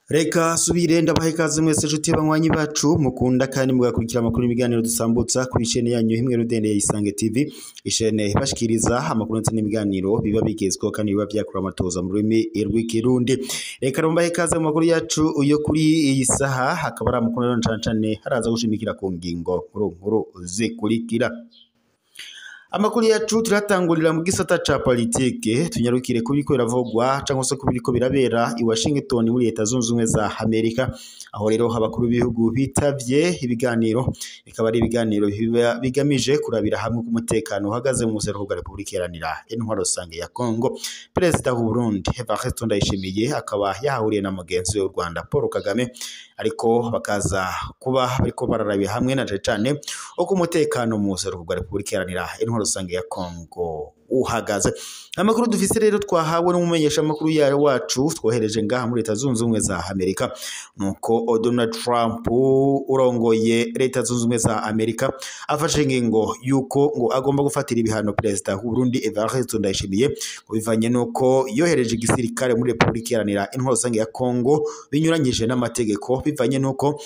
Reka subire ndabahe ikaze mwese nshuti banywanyi bacu mukunda kandi mugakurikira amakuru n'ibiganiro dusambutsa ku ishene yanyu himwe rudende ya Isange TV, ishene bashikiriza amakuru ndetse n'ibiganiro biba bigezweho kandi biba byakura amatoza mu rurimi rw'ikirundi. Reka mbahe ikaze mu makuru yacu yo kuri iyi saha, hakaba ari amakuru rero cane cane haraza gushimikira ku ngingo nkuru nkuru zikurikira. Amakuru yacu turatangurira mu gisata ca politike, tunyarukire kubiriko biravugwa canke se kubiriko birabera i Washington muri Leta Zunze Ubumwe za Amerika, aho rero abakuru b'ibihugu bitavye ibiganiro, bikaba ari ibiganiro bigamije kurabira hamwe ku mutekano uhagaze mu buseruko bwa Repubulika Iharanira Intwaro Rusange ya Congo. Perezida w'u Burundi Evariste Ndayishimiye akaba yahahuriye na mugenzi we w'u Rwanda Paul Kagame, ariko bakaza kuba bariko bararabira hamwe na cane cane uko umutekano mu buseruko bwa Repubulika Iharanira Intwaro Rusange ya Congo uhagaze. Amakuru dufise rero twahawe n'umumenyesha amakuru yawe wacu twohereje ngaha muri Leta Zunze Ubumwe za Amerika, nuko Donald Trump urongoye Leta Zunze Ubumwe za Amerika afashe ingingo yuko ngo agomba gufatira ibihano Perezida w'u Burundi Evariste Ndayishimiye ngo bivanye nuko yohereje igisirikare muri Repubulika Iharanira Intwaro Rusange ya Congo binyuranyije n'amategeko, bivanye nuko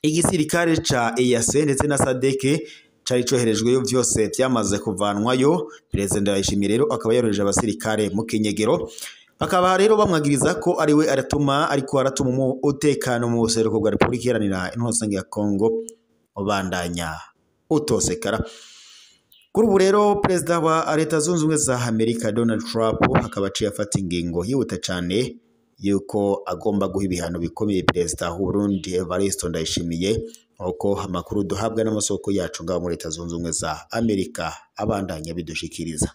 igisirikare ca EAC ndetse na SADC cari coherejweyo vyose vyamaze kuvanwayo. Perezida Ndayishimiye rero akaba yoroheje abasirikare mu kinyegero, bakaba rero bamwagiriza ko ari we aratuma ariko aratuma umutekano mu buseruko bwa Repubulika Iharanira Intwaro Rusange ya Congo ubandanya utosekara. Kuri ubu rero Perezida wa Leta Zunze Ubumwe za Amerika Donald Trump akaba aciye afata ingingo yihuta cane yuko agomba guha ibihano bikomeye Perezida w'u Burundi Evariste Ndayishimiye, uko amakuru duhabwa n'amasoko yacu ngaho muri Leta Zunze Ubumwe za Amerika abandanya bidushikiriza.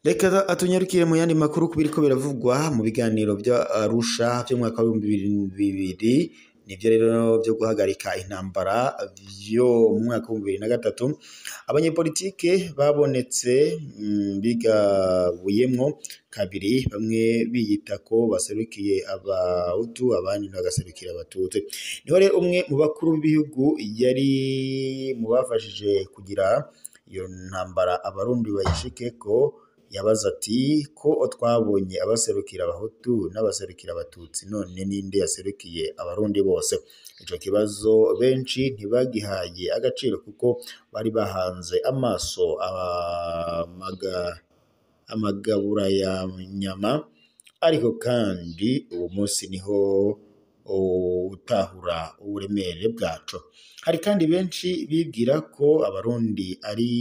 Reka atunyarukire mu yandi makuru kubiriko biravugwa mu biganiro bya Arusha by'umwaka wa 2020, nivyo rero byo guhagarika intambara byo mu mwaka wa 2023. Abanyepolitike babonetse bigabuyemwo kabiri, bamwe biyita ko baserukiye abahutu abandi bagaserukira abatutsi. Niho rero umwe mu bakuru b'ibihugu yari mu bafashije kugira iyo ntambara abarundi bayishikeko yabaza ati ko twabonye abaserukira abahutu n'abaserukira abatutsi, none ninde yaserukiye abarundi bose? Ico kibazo benshi ntibagihaye agaciro kuko bari bahanze amaso amagabura ya nyama, ariko kandi uwo munsi niho utahura uburemere bwaco. Hari kandi benshi bibwira ko abarundi ari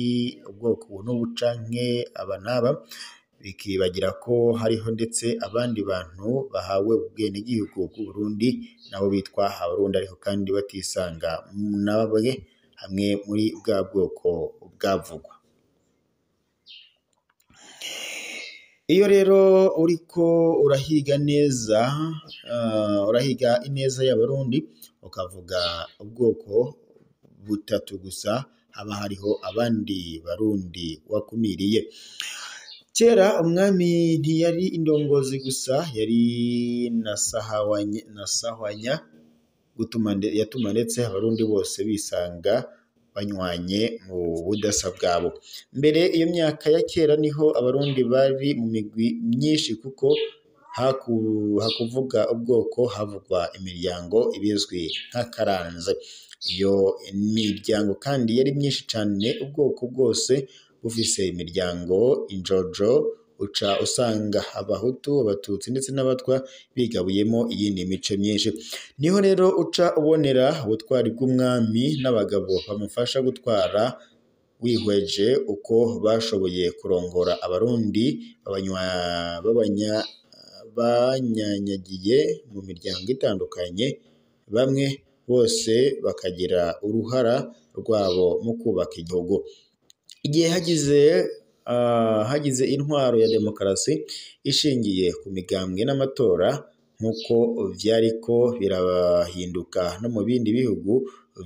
ubwoko n'ubu canke aba n'aba, bikibagira ko hariho ndetse abandi bantu bahawe ubwenegihugu bw'Uburundi nabo bitwa abarundi, ariko kandi batisanga nabwe hamwe muri bwa bwoko bwavugwa. Iyo rero uriko urahiga neza, urahiga ineza y'abarundi ukavuga ubwoko butatu gusa, haba hariho abandi barundi wakumiriye. Kera umwami ntiyari indongozi gusa, yari na sahwanya yatuma ndetse abarundi bose bisanga banywanye mu budasa bwabo. Mbere iyo myaka ya kera niho abarundi bari mu migwi myinshi, kuko hakuvuga ubwoko havugwa imiryango ibizwi nk'akaranze. Iyo miryango kandi yari myinshi cane, ubwoko bwose bufise imiryango injojo, uca usanga abahutu, abatutsi ndetse n'abatwa bigabuyemo iyindi mice myinshi. Niho rero uca ubonera ubutwari bw'umwami n'abagabo bamufasha gutwara, wihweje uko bashoboye kurongora abarundi banyanyagiye mu miryango itandukanye, bamwe bose bakagira uruhara rwabo mu kubaka igihugu. Igihe hagize intwaro ya demokarasi ishingiye ku migambwe n'amatora, nk'uko vyariko birahinduka no mu bindi bihugu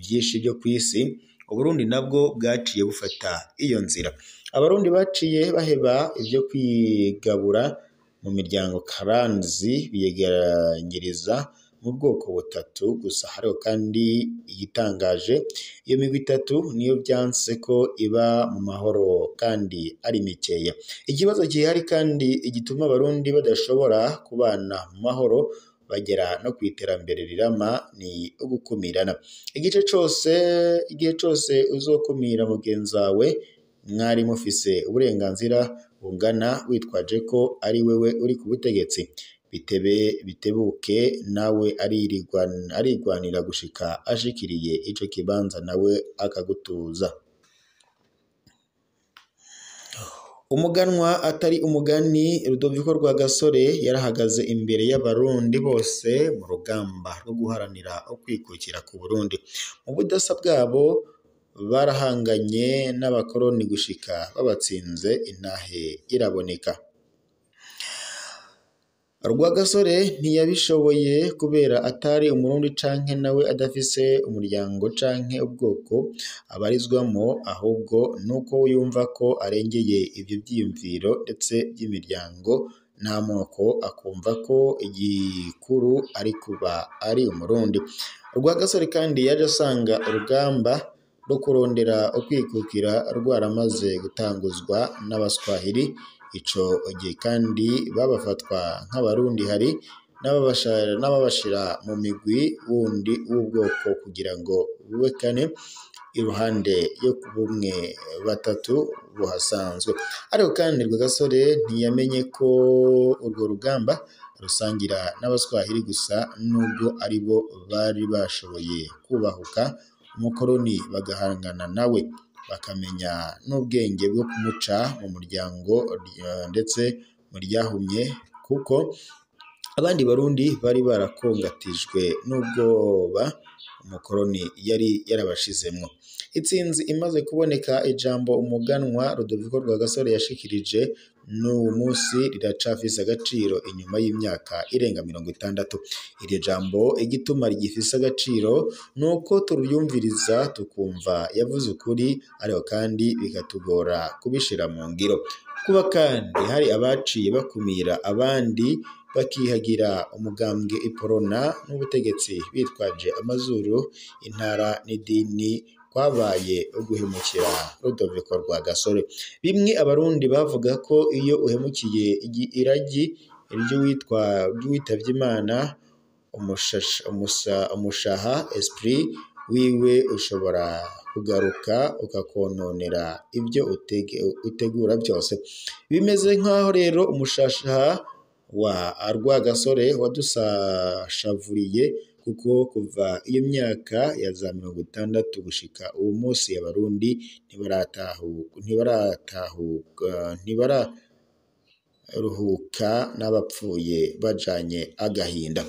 vyinshi vyo kw'isi, Uburundi nabwo bwaciye bufata iyo nzira. Abarundi baciye baheba ivyo kwigabura mu miryango karanzi, biyegeranyiriza mu bwoko butatu gusa. Hariho kandi igitangaje, iyo migwi itatu niyo vyanse ko iba mu mahoro kandi ari mikeya. Ikibazo gihari kandi igituma abarundi badashobora kubana mu mahoro bagera no kw'iterambere rirama ni ugukumirana. Igihe cose uzokumira mugenzi wawe mwari mufise uburenganzira bungana witwaje ko ari wewe uri ku butegetsi, bitebe bitebuke nawe arigwanira gushika ashikiriye ico kibanza nawe akagutuza. Umuganwa atari umugani Rudoviko Rwagasore yarahagaze imbere y'abarundi bose mu rugamba rwo guharanira ukwikukira ku Burundi. Mu budasa bwabo barahanganye n'abakoroni gushika babatsinze, intahe iraboneka. Rwagasore ntiyabishoboye kubera atari umurundi canke nawe adafise umuryango canke ubwoko abarizwamo, ahubwo nuko yumva ko arengeye ivyo vyiyumviro ndetse vy'imiryango n'amoko, akumva ko igikuru ari kuba ari umurundi. Rwagasore kandi yaje asanga urugamba rwo kurondera ukwikukira rwaramaze gutanguzwa n'abaswahili. Ico gihe kandi babafatwa nk'abarundi, hari n'ababashira mu migwi wundi w'ubwoko kugira ngo bubekane iruhande yo ku bumwe batatu buhasanzwe. Ariko kandi Rwagasore ntiyamenye ko urwo rugamba rusangira n'abaswahili gusa, nubwo aribo bari bashoboye kubahuka umukoroni bagahangana nawe, bakamenya n'ubwenge bwo kumuca mu muryango ndetse mu ryahumye, kuko abandi barundi bari barakongatijwe n'ubwoba umukoroni yari yarabashizemwo. Itsinzi imaze kuboneka, ijambo umuganwa Rudoviko Rwagasore yashikirije n'uwu musi riracafise agaciro inyuma y'imyaka irenga 60. Iryo jambo igituma rigifise agaciro nuko turyumviriza tukumva yavuze ukuri, ariko kandi bikatugora kubishira mu ngiro. Kuba kandi hari abaciye bakumira abandi bakihagira umugambwe Iporona n'ubutegetsi bitwaje amazuru, intara n'idini, kwabaye uguhemukira Rudoviko Rwagasore. Bimwe abarundi bavuga ko iyo uhemukiye iragi ry'uwitavye Imana, umushaha esprit wiwe ushobora kugaruka ukakononera ibyo utegura byose. Bimeze nk'aho rero umushasha wa Rwagasore wadusashavuriye, kuko kuva iyo myaka ya za 60 gushika uwo munsi abarundi ntibararuhuka n'abapfuye bajanye agahinda.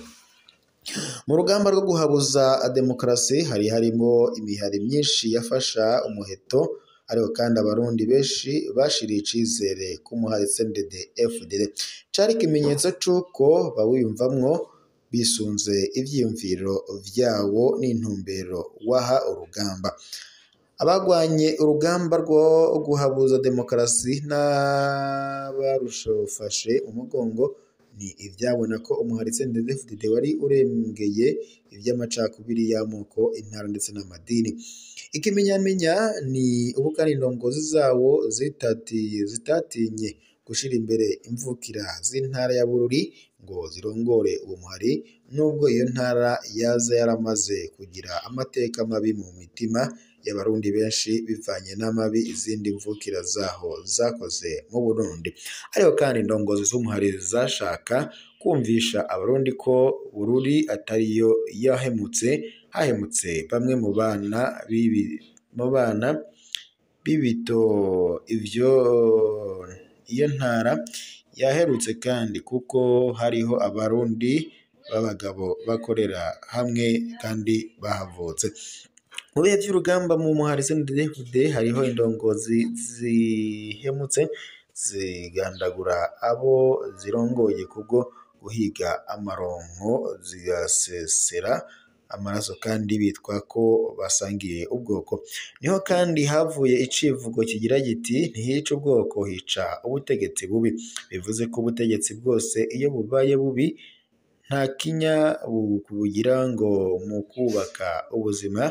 Mu rugamba rwo guhabuza demokarasi hari harimo imihari myinshi yafasha umuheto, ariko kandi abarundi benshi bashiriye icizere ku muhari CNDD-FDD. Cari ikimenyetso c'uko bawiyumvamwo bisunze ivyiyumviro vyawo n'intumbero waha urugamba. Abagwanye urugamba rwo guhabuza demokarasi n'abarushofashe umugongo ni ivyabona ko umuhari CNDD-FDD wari urengeye ivy'amacakubiri y'amoko, intara ndetse n'amadini. Ikimenyamenya ni uko kandi indongozi zawo zitatinye gushira imbere imvukira z'intara ya Bururi ngo zirongore uwo muhari, nubwo iyo ntara yaza yaramaze kugira amateka mabi mu mitima y'abarundi benshi bivanye n'amabi izindi mvukira zaho zakoze mu Burundi. Ariko kandi indongozi z'umuhari zashaka kumvisha abarundi ko Bururi atariyo yahemutse, hahemutse bamwe mu bana b'ibito ivyo iyo ntara yaherutse, kandi kuko hariho abarundi b'abagabo bakorera hamwe kandi bahavutse. Mu bihe vy'urugamba mu muhari CNDD-FDD hariho indongozi zihemutse zigandagura abo zirongoye kubwo guhiga amaronko, zigasesera amaraso kandi bitwa ko basangiye ubwoko. Niho kandi havuye icivugo kigira giti ntihica ubwoko hica ubutegetsi bubi, bivuze ko ubutegetsi bwose iyo bubaye bubi Nta kinya kugira ngo mu kubaka ubuzima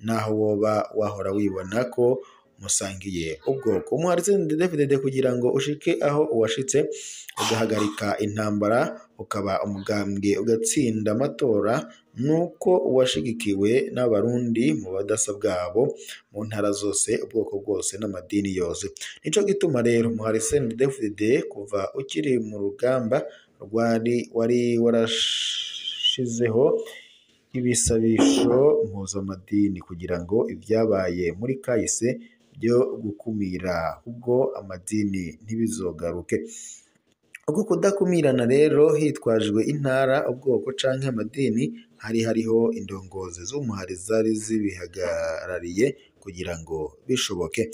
naho woba wahora wibona ko musangiye ubwoko. Umuhari CNDD-FDD kugira ngo ushike aho uwashitse, ugahagarika intambara, ukaba umugambwe, ugatsinda amatora, nuko washigikiwe n'Abarundi mu badasa bwabo mu ntara zose, ubwoko bwose n'amadini yose. Nico gituma rero umuhari CNDD-FDD kuva ukiri mu rugamba rwari wari warashizeho ibisabisho mpuzamadini kugira ngo ibyabaye muri kahise byo gukumira ubwo amadini ntibizogaruke. Uko kudakumirana rero hitwajwe intara, ubwoko canke amadini, hari hariho indongozi z'umuhari zari zibihagarariye kugira ngo bishoboke.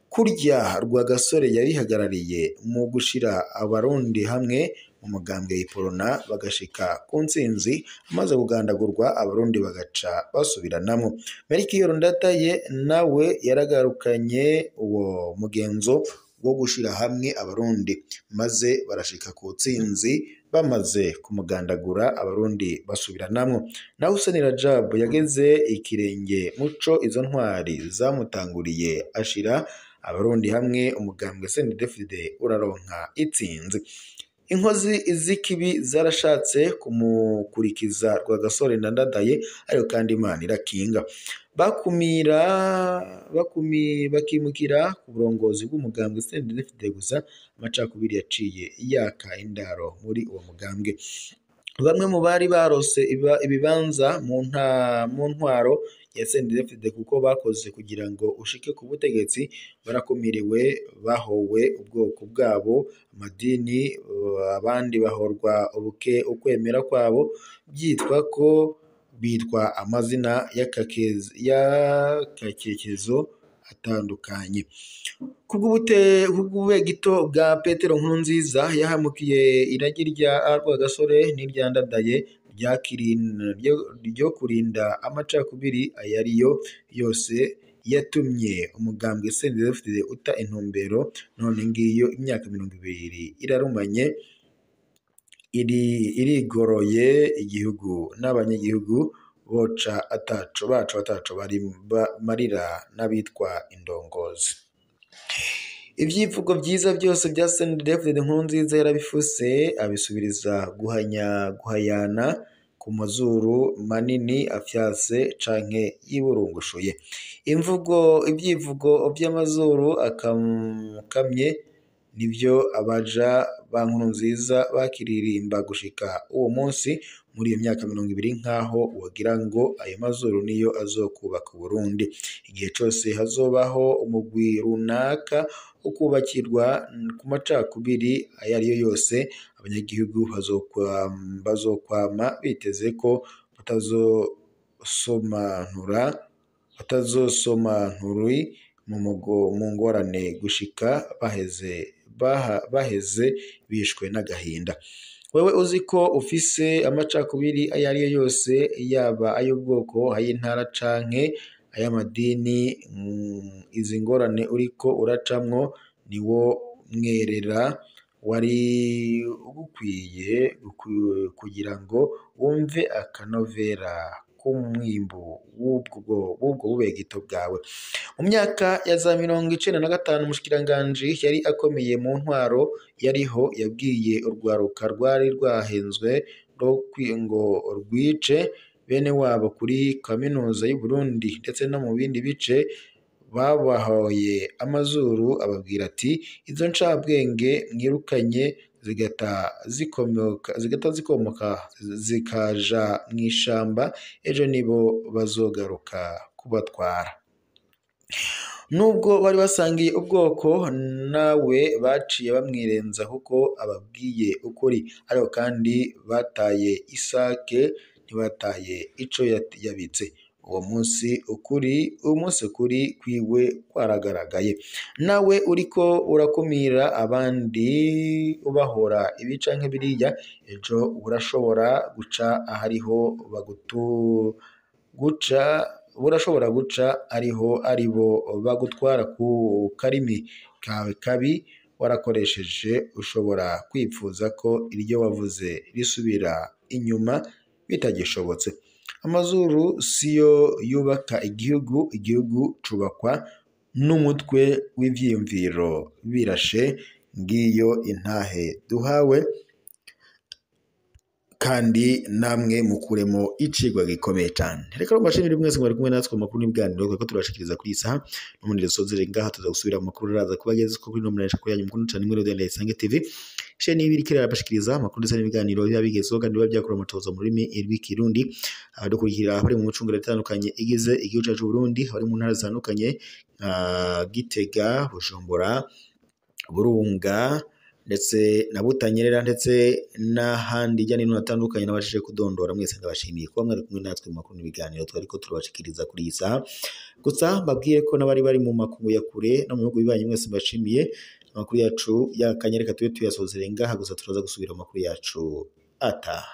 Kurya Rwagasore yabihagarariye mu gushira Abarundi hamwe mu mugambwe Iprona bagashika ku ntsinzi, amaze kugandagurwa Abarundi bagaca basubiranamwo. Melchior Ndadaye nawe yaragarukanye uwo mugenzo wo gushira hamwe Abarundi, maze barashika ku ntsinzi. Bamaze kumugandagura Abarundi basubiranamwo. Na Hussein Rajab yageze ikirenge muco izo ntwari zamutanguriye, ashira Abarundi hamwe, umugambwe CNDD-FDD uraronka itsinzi. Inkozi z'ikibi zarashatse kumukurikiza Rwagasore na Ndadaye, ariko kandi Imana irakinga. Bakumira bakimukira ku burongozi bw'umugambwe CNDD-FDD, gusa amacakubiri yaciye yaka indaro muri uwo mugambwe. Bamwe mu bari barose ibibanza mu ntwaro ya CNDD-FDD kuko bakoze kugira ngo ushike ku butegetsi, barakumiriwe, bahowe ubwoko bwabo, amadini, abandi bahorwa ukwemera kwabo, byitwa ko bitwa amazina y'akakekezo atandukanye. Kubw'ububegito bwa Petero Nkurunziza yahamukiye iragi rya Rwagasore n'irya Ndadaye ryo kurinda amacakubiri ayo ariyo yose, yatumye umugambwe CNDD-FDD uta intumbero. None ngiyo imyaka 20 irarumanye, irigoroye igihugu n'abanyagihugu boca ataco baco ataco marira n'abitwa indongozi. Ivyivugo vyiza byose bya CNDD-FDD Nkurunziza yarabifuse, abisubiriza guhayana ku mazuru manini afyase canke yiburungushuye. Ivyivugo vy'amazuru akamye nivyo abaja ba Nkurunziza bakiririmba gushika uwo munsi muri iyo myaka 20, nkaho wogira ngo ayo mazuru niyo azokubaka Uburundi. Igihe cose hazobaho umugwi runaka ukubakirwa ku macakubiri ayo ariyo yose, abanyagihugu bazokwama biteze ko batazosomanura mu ngorane gushika baheze bishwe n'agahinda. Wewe uzi ko ufise amacakubiri ayo ariyo yose, yaba ay'ubwoko, ay'intara canke ay'amadini, izi ngorane uriko uracamwo niwo mwerera wari ugukwiye kugira ngo wumve akanovera k'umwimbu w'ubwo bubegito bwawe. Mu myaka ya za 95, umushikiranganji yari akomeye mu ntwaro yariho yabwiye urwaruka rwari rwahenzwe ngo rwice bene wabo kuri kaminuza y'u Burundi ndetse no mu bindi bice babahoye amazuru, ababwira ati: izo ncabwenge mwirukanye zigata zikomoka zikaja mw'ishamba, ejo nibo bazogaruka kubatwara. Nubwo bari basangiye ubwoko, nawe baciye bamwirenza kuko ababwiye ukuri, ariko kandi bataye isake ntibataye ico yabitse. Uwo munsi ukuri kwiwe kwaragaragaye. Nawe uriko urakumira abandi ubahora ibi canke biriya, ejo urashobora guca ahariho burashobora guca ariho aribo bagutwara ku karimi kawe kabi warakoresheje. Ushobora kwipfuza ko iryo wavuze risubira inyuma bitagishobotse. Amazuru siyo yubaka igihugu, igihugu cubakwa n'umutwe w'ivyiyumviro birashe. Ngiyo intahe duhawe, kandi namwe mukuremo icigwa gikomeye cane. Reka mbashimire mwese mwari kumwe natwe mu makuru n'ibiganiro kuko turabashikiriza kuri iyi saha. N'ubundi dusozere ngaha, tuza gusubira mu makuru araza kubageza ko kuri nomero yanyu yanyu mukunda cane imwe Rudende Isange TV. Sheni ibiri kirara bashikiriza amakuru ndetse n'ibiganiro biba bigezweho kandi biba byakora amatohoza mu rurimi rw'ikirundi. Abadukurikira bari mu micunguro itandukanye igize igihugu cacu Burundi, abari mu ntara zitandukanye nka Gitega, Bujumbura, Burunga ndetse na Butanyerera ndetse n'ahandi hirya no hino hatandukanye nabashije kudondora. Mwese ndabashimiye kuba mwari kumwe natwe mu makuru n'ibiganiro twariko turabashikiriza kuri iyi saha. Gusa mbabwiye ko n'abari bari mu makungu ya kure no mu bihugu bibanyi mwese mbashimiye. Amakuru yacu yakanya reka tube tuyasozere ngaha, gusa turaza gusubira mu makuru yacu ataha.